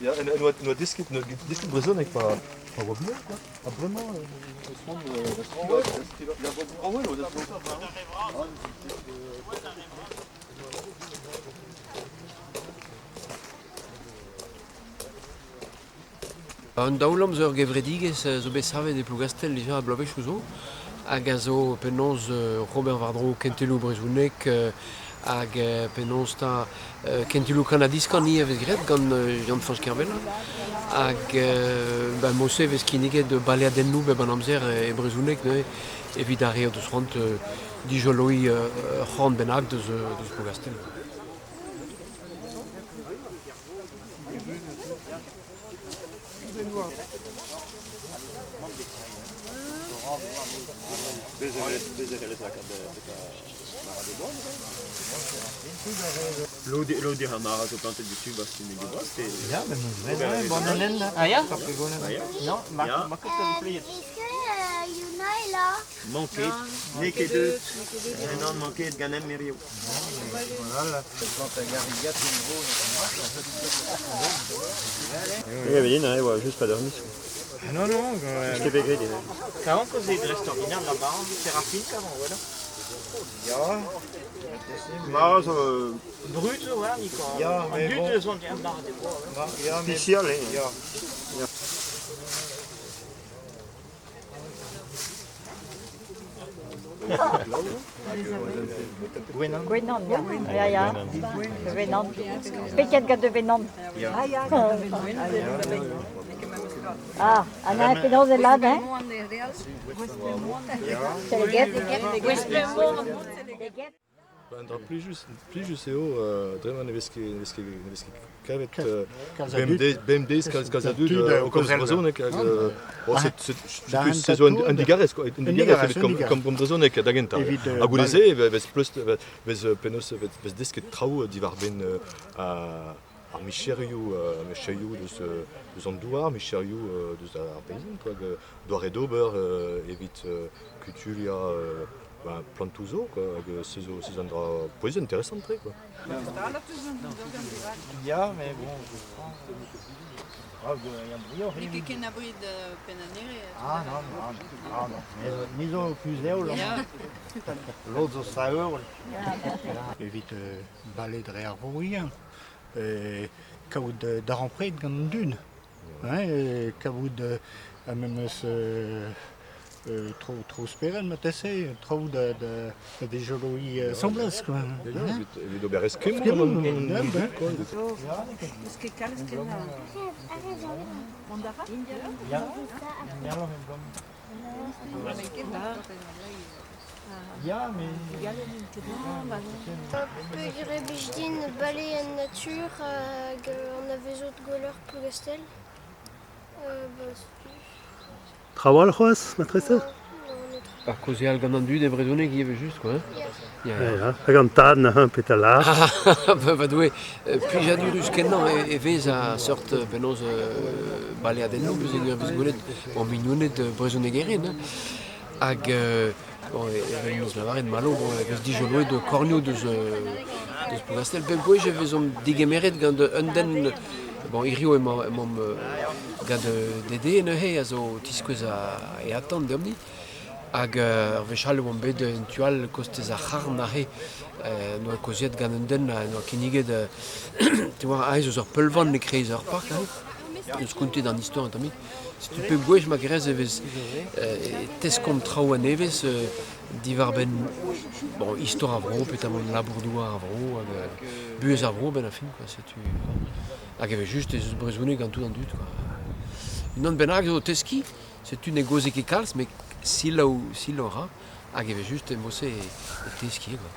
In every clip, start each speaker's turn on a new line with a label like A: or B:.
A: Ya, en oa desket, desket brezhoneg pa pa oa bihan, quoi. Ha bremañ,
B: An daoulamm zo ur gevredigezh zo bet savet e Plougastell dija bloavezhioù zo hag a zo penaos ober war-dro kentelioù brezhoneg hag penaos 'ta kentelioù kanadiskan ivez a vez graet gant Yann-Fañch Kervella hag ba mod-se e vez kinniget baleadennoù bep an amzer e brezhoneg neuze evit ar re o deus c'hoant dijoloiñ ur c'horn bennak deus deus Plougastell.
C: Lod ar mara zo plantet dessus ba stumm Brest et
D: Ya, ben bon
E: Ah ya?
C: Non,
E: Ma
F: Est-ce que Yuna est là?
C: Manket, n'eo ket deut. Non, manket ganem hirio. Oui,
G: Evelyn, ouais, juste pas dormi.
D: Ah non, non.
G: Je t'ai fait gré,
E: Kavan koz e dreist ordinaire la barre, Séraphine kavan, voilà.
D: Ya.
G: Mara zo
E: Brut zo, voilà, ni quoi.
D: Ya, mais
E: An
D: bon.
E: dud zo an mar de bois, ouais.
D: Ya, mais
G: spécial, hein.
D: Ya.
E: Gwenan.
H: Gwenan, ya. Ya, ya. Gwenan. Peket gant de Venan. Ah, an a penaos e lad, hein? C'est les guêpes.
A: Un dra plijus, plijus eo dre ne vez ket, ne vez ket, ne vez ket kavet
D: Kalz a dud.
A: BMD, BMDs kalz kalz a dud
D: Tud,
A: o komz
D: kozel.
A: brezhoneg hag bon,
D: Ah.
A: c'est c'est
D: Da
A: c'est c'est zo un
D: un
A: un digarez quoi, un
D: Un
A: digarez
D: digarez,
A: evit
D: un
A: kom
D: digarez.
A: kom kom brezhoneg da gentañ.
D: Evit,
A: Ha goude-se e vez pleust vez penaos vez vez desket traoù diwar benn ar micherioù micherioù deus deus an douar, micherioù deus ar paysan quoi, hag doare d'ober evit kutuliañ ben, plantoù zo quoi, hag se zo se zo un dra pouezus intéressant tre quoi.
D: Ya, mais bon. Ah, il y a brio.
I: N'eo ket ken abrid penn-anere.
D: Ah non, non, ah non. Ni zo kuzheol,
I: Ya.
D: lod zo saeul. Evit bale dre ar vroien, kaout darempred gant an dud. Hein, kaout a memes tro, tro speren matese, tro da, da, da dijoloi semblaz, quoi.
A: Ya, ya,
D: Hein?
A: evit, evit ober eskemmoù
D: Eskemmoù,
A: gant an
D: ya,
A: dud,
D: ben.
A: quoi.
I: Eus ket kalz ken
D: Ya. Ya, mais...
F: Peogwir blij din bale en natur hag an avezot gwelloc'h Plougastel. Bah, setu.
J: Trawal c'hoazh, matrese?
F: Non, netra.
B: Ar kaozeal gant an dud e brezhoneg ivez just quoi. Hein?
F: Ya.
B: Ya, ya.
J: Ya, hag an tad neuze petra lar.
B: Ah, ba doue, plijadurus kenañ e vez a seurt penaos baleadennoù, peus vez gwelet bon, mignoned brezhonegerien. Hein. Hag bon, evel neus lavaret malo, bon, e vez dijoloet kornioù deus, deus Plougastel. Bep gwech e vezomp digemeret gant un den, bon, hirio emañ emaomp gant Dede neuze a zo tiskouez a, e atant deomp-ni. Hag ur wech all e oamp bet en tu all kostez ar c'harn aze, noa kaozeet gant un den ha noa kinniget tu vois, aze eus ur peulvan e-kreiz ur park aze. Eus kontet an istor un tammig. Setu pep gwech ma kerez e vez e teskomp traoù a-nevez diwar-benn bon, istor ar vro, petamant labour-douar ar vro, hag buhez ar vro benn ar fin, quoi, setu. Hag e vez just ez eus brezhoneg gant tout an dud, quoi. Unan bennak zo o teskiñ, setu ne gaoze ket kalz, met selaou, selaou a ra, hag e vez just e-mod-se e, e teskiñ, quoi.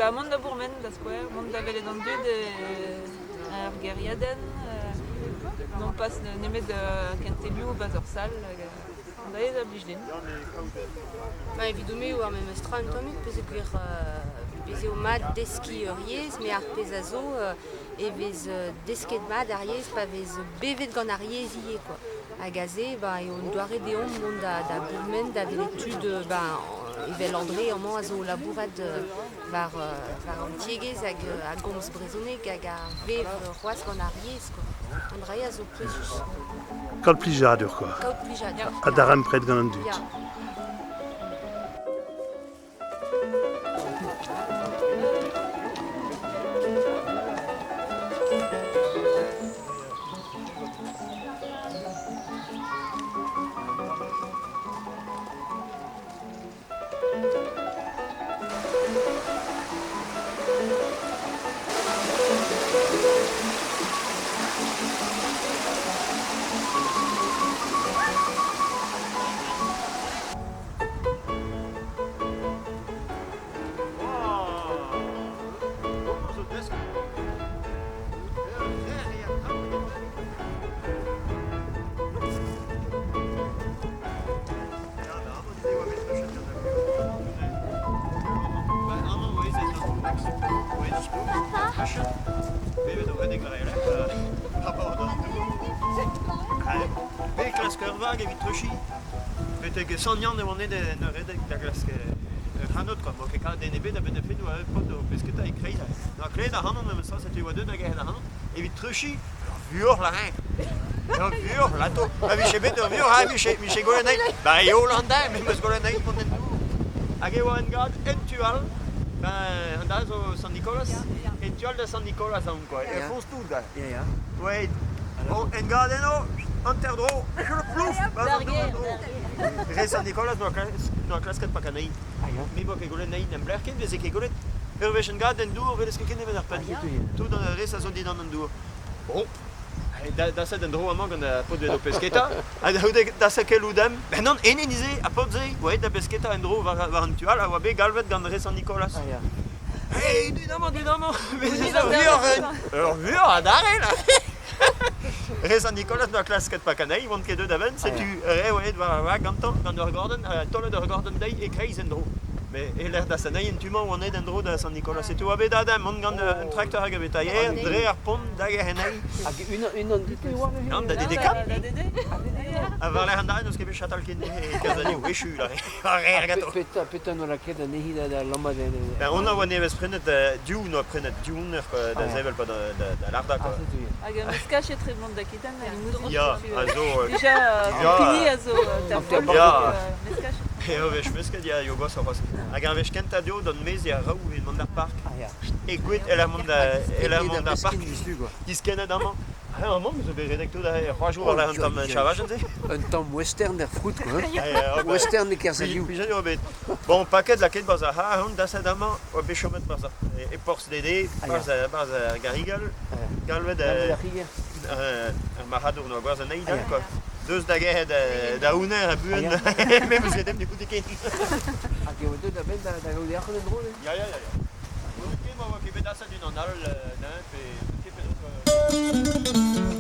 I: Ba mont da bourmen da skouer, mont da welet an dud er gêriadenn, non pas nemet kentelioù 'barzh ur sal hag an dra-se a blij din.
K: Ba evidon-me eo ar memes tra un tammig peogwir bez eo mat deskiñ ur yezh met ar pezh a zo e vez desket mat ar yezh pa vez bevet gant ar yezh ivez kwa. Hag aze ba eo un doare deomp mont da bourmen da welet tud ba evel André amañ a zo o labourat war war an tiegezh hag a gomz brezhoneg hag a vev c'hoazh gant ar yezh kwa. An dra-se a zo pouezus.
J: Kaout plijadur kwa.
K: Kaout plijadur.
J: Ha darempred gant an dud.
K: Ya.
C: Pe klask ur vag evit treuchiñ. Betek Sant-Yann e oan aet en ur redek da glask ur c'hanod kwa. 'Moa ket kavet den ebet a-benn ar fin 'oa ur paotr o pesketa e-kreiz. 'Noa klevet ac'hanon memes tra setu e oa deuet da gerc'hat ac'hanon evit treuchiñ ur vuoc'h lâr-eñ. Ur vuoc'h 'lato. Pa vije bet ur vuoc'h aze 'vije 'vije gwelet anezhi. Ba eo an deiz me 'meus gwelet anezhi vont en dour. Hag e oa en gad en tu all, ben an da zo Sant-Nikolaz, en tu all da Sant-Nikolaz aon kwa, er foñs tout da. Ouais, bon, en gad eno, hanter-dro, plouf, 'ba an dour en-dro. Re Sant-Nikolaz 'noa klasket pakan anezhi. Me 'boa ket gwelet anezhi n'em blec'h ket, 'veze ket gwelet. Ur wech en gad en dour, 'welez ket ken nemet ar penn. Tout an rest a zo dindan an dour. Bon, daset en-dro amañ gant ar paotr bet o pesketa, ha da c'houde daset keloù demp. Ben nann, ene neuze, ar paotr-se, oa aet da besketa en-dro war an tu all, a oa bet galvet gant re Sant-Nikolaz. Hey, deuit amañ, deuit amañ, bez' ez ur vuoc'h, ur vuoc'h adarre là. Re Sant-Nikolaz 'noa klasket pakan anezhi, 'oant ket deuet a-benn, setu re oa aet war ar vag gantañ, gant ur gordenn, ha taolet ur gordenn dezhi e-kreiz en-dro. Mais e-lec'h da Sanay en tu-mañ oan aet en-dro da Sant-Nikolaz. Setu oa bet Adam mont gant un trakteur hag a vetailher dre ar pont da Gerhenay.
B: Hag unan, unan dit e oa neuze?
C: Nann, da DDK. Ha war-lerc'h an dra n'eus ket bet chatal ken e Kerzanioù, echu là. Ar re ganto.
B: Petra, petra n'oa lakaet anezhi da lammat en...
C: Ben, on a oa nevez prenet, div n'oa prenet div eur da sevel pa da larda quoi.
I: Hag un meskaj etre mont da Kitan ha Limousin.
C: Ya, a zo...
I: Déjà, pini a zo ta
C: Ya. Meskaj. Eo wech mesket ya eo gwashoc'h c'hoazh. Hag ar wech kentañ dezho d'an maez ya raoù evit mont d'ar park. E gouet e-lec'h mont da e-lec'h mont d'ar park. Diskennet amañ. Amañ zo bet redek tout ar c'hoajoù war un tamm chavajenn-se.
B: Un tamm western er froud quoi. Western e Kerzaliou.
C: Plijadur eo bet. Bon, paket lakaet 'barzh ar c'harr on daset amañ oa bet chomet 'barzh e porzh Dede, 'barzh ar Garrigal, galvet ar marc'hadour 'noa gwerzhet anezhi dall quoi. Deus da gerc'het da Ouner ha buan, me 'meus ket ne goûte ket.
B: Hag eo deuet a-benn da gaout e arc'hant en-dro neuze?
C: Ya, ya, ya, ya. Ket ma oa ket bet aset unan all neuze pe ket penaos.